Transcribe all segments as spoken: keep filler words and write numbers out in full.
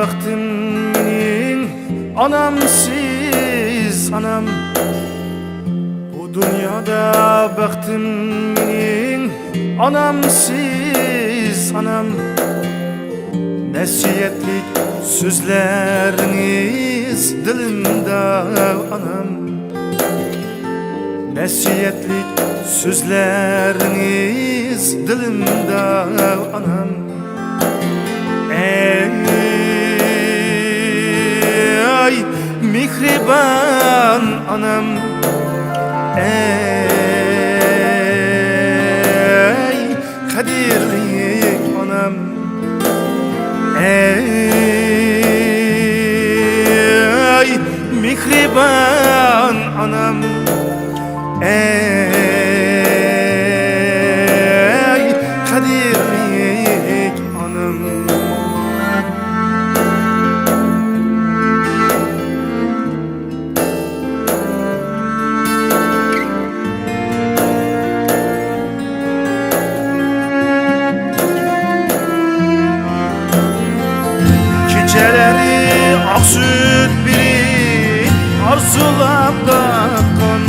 بەختىم مېنىڭ ئانامسىز ئانام. بۇ دۇنيادا بەختىم مېنىڭ ئانامسىز ئانام. نەسىھەتلىك سۆزلەرىڭىز دىلىمدا ئانام. نەسىھەتلىك سۆزلەرىڭىز دىلىمدا ئانام. ئەي مېھرىبان ئانام، ئەي قەدىرلىك ئانام، ئەي مېھرىبان ئانام، ئەي قەدىرلىك ئانام. كېچىلەرنى ئاق سۈت بېرىپ ئارزۇلاپ باققان.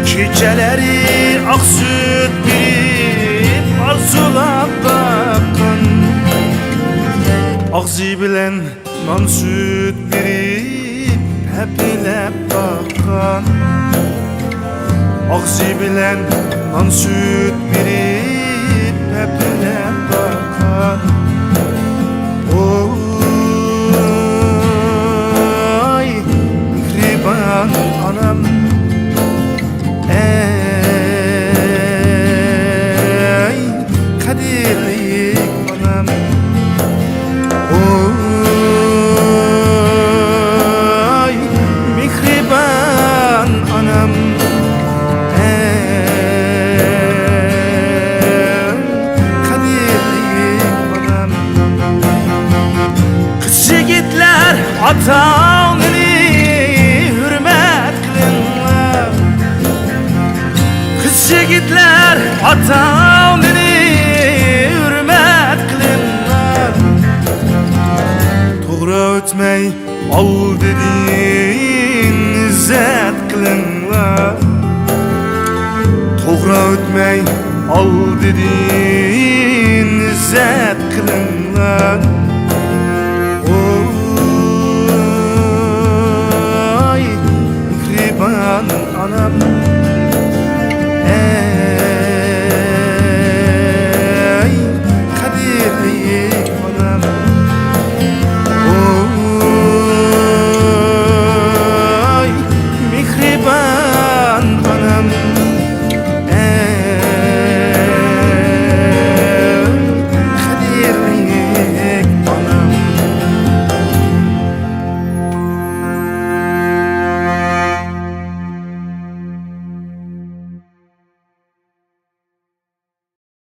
كېچىلەرنى ئاق سۈت بېرىپ ئارزۇلاپ باققان. ئاغزى بىلەن نان سۈت بېرىپ ھەپىلەپ باققان. ئاغزى بىلەن نان سۈت بېرىپ ھەپىلەپ باققان. ئوي مېھرىبان ئانام، ئەي قەدىرلىك ئانام. ئوي مېھرىبان ئانام، ئەي قەدىرلىك ئانام. قىز يىگىتلەر ئاتا-ئانىنى ھۆرمەت قىلىڭلار. قىز يىگىتلەر ئاتا-ئانىنى ھۆرمەت قىلىڭلار. توغرا ئۆتمەي ئالدىدىن ئىززەت قىلىڭلار. توغرا ئۆتمەي ئالدىدىن ئىززەت قىلىڭلار. ئوي مېھرىبان ئانام،